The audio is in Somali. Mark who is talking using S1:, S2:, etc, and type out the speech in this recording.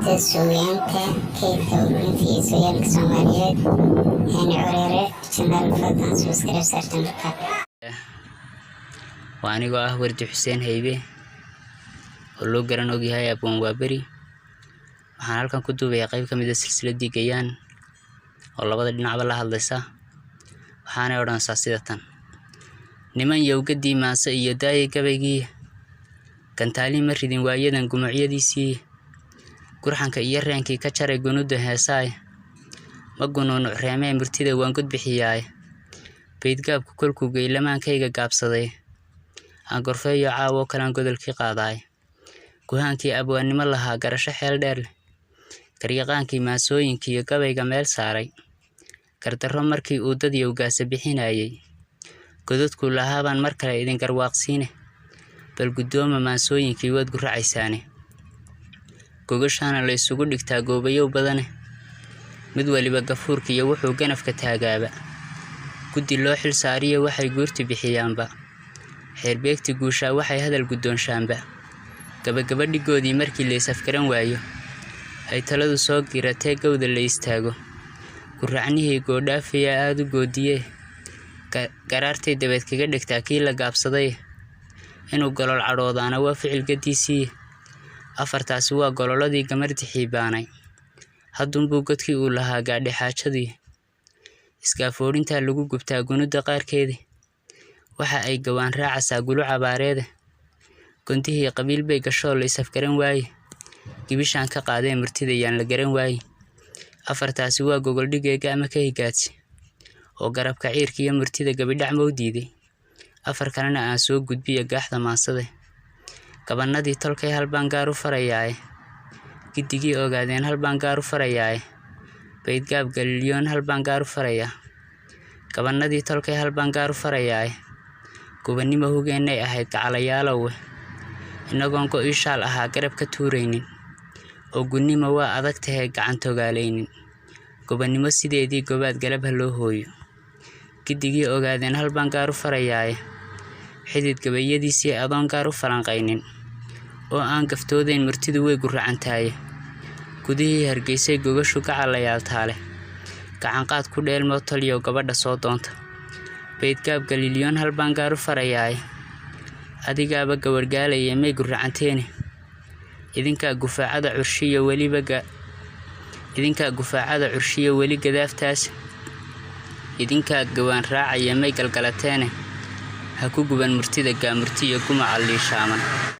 S1: Ururinta suugaanta, kaydka ururinta iyo sooyaalka Soomaaliyeed, Hani Cureere channel. Fadlan subscribe saar channelka.
S2: Waa anigoo ah Wardi Xuseen Haybe oo loo garan ogyahay Abwaan Waaberi. Waxaan halkan ku duubayaa qayb ka mid ah silsiladii Gayaan oo labada dhinacba la hadlaysa, waxaanay odhanaysaa sida tan: Niman yowgadii maanse iyo daayay gabaygii, gantaali ma ridin waayadan gumucyadiisii, gurxanka iyo reenkii ka jaray gunuda heesaay, ma gunuunuc reemee murtida waan gudbixiyaaye, baydgaabku kolkuu geylamaankayga gaabsaday, aan gorfeeyo caawoo kalaan godolkii qaadaay. Guhaankii abwaannimo lahaa garasho xeel dheer leh, garyaqaankii maansooyinkiiyo gabayga meel saaray, gardarro markii uu dad yowgaasa bixinayay, godadkuu lahaabaan mar kale idin garwaaqsiine, bal guddooma maansooyinkii waad guracaysaane. Gogashaana la isugu dhigtaa goobayow badane, mid waliba gafuurka iyo wuxuu ganafka taagaaba, guddi loo xil saariyo waxay guurti bixiyaanba, xeerbeegti guushaa waxay hadal guddoonshaanba, gabagaba dhigoodii markii la is-afgaran waayo, ay taladu soo giratee gowda la istaago, guracnihii goodhaafayaa aada u goodiyee, garaartay dabeed kaga dhigtaa kii la gaabsaday, inuu golol cadhoodaana waa ficil gadiisii. Afartaasi waa gololadii gamardi xiibaanay, haddunbuu godkii uu lahaa gaadhay xaajadii. Iskaafoodhintaa lagu gubtaa gunuda qaarkeedi, waxa ay gawaan raacasaa gulu cabaareede, gondihii qabiil bay gashoo la is-afgaran waaye, gibishaan ka qaadee murtida yaan la garan waaye. Afartaasi waa gogoldhigeega ama ka higaadsi oo garabka ciirka iyo murtida gabidhac mau diiday. Afar kalena aan soo gudbiya gaaxda maansade. Gabanadii tolkay halbaan gaar u farayaaye, giddigii ogaadeen halbaan gaar u farayaaye, baydgaab Galilyoon halbaan gaar u farayaa. Gabanadii tolkay halbaan gaar u farayaaye, gubannimo hugeennay ahayd gacalayaalowe, innagoon go-ii shaal ahaa garab ka tuuraynin, oo gunnimo waa adag tahay gacan togaalaynin, gobannimo sideedii gobaad galab ha loo hooyo. Giddigii ogaadeen halbaan gaar u farayaaye, xidid gabayadiisii adoon gaar u falanqaynin, oo aan gaftoodayn murtidu way guracantaaye, gudihii Hargeysay gogashu gacalayaal taale, gacanqaad ku dheelmoo taliyow gabadha soo doonta. Baydgaab Galilyoon halbaan gaar u farayaaye, adigaaba gabarhgaalaya may guracanteene, idinkaa gufaacada curshiyo weliba idinkaa gufaacada curshiyo weli gadaaftaas, idinkaa gawaan raacaya may galgalateene, ha ku guban murtida gaamurtiyo gumaca liishaaman.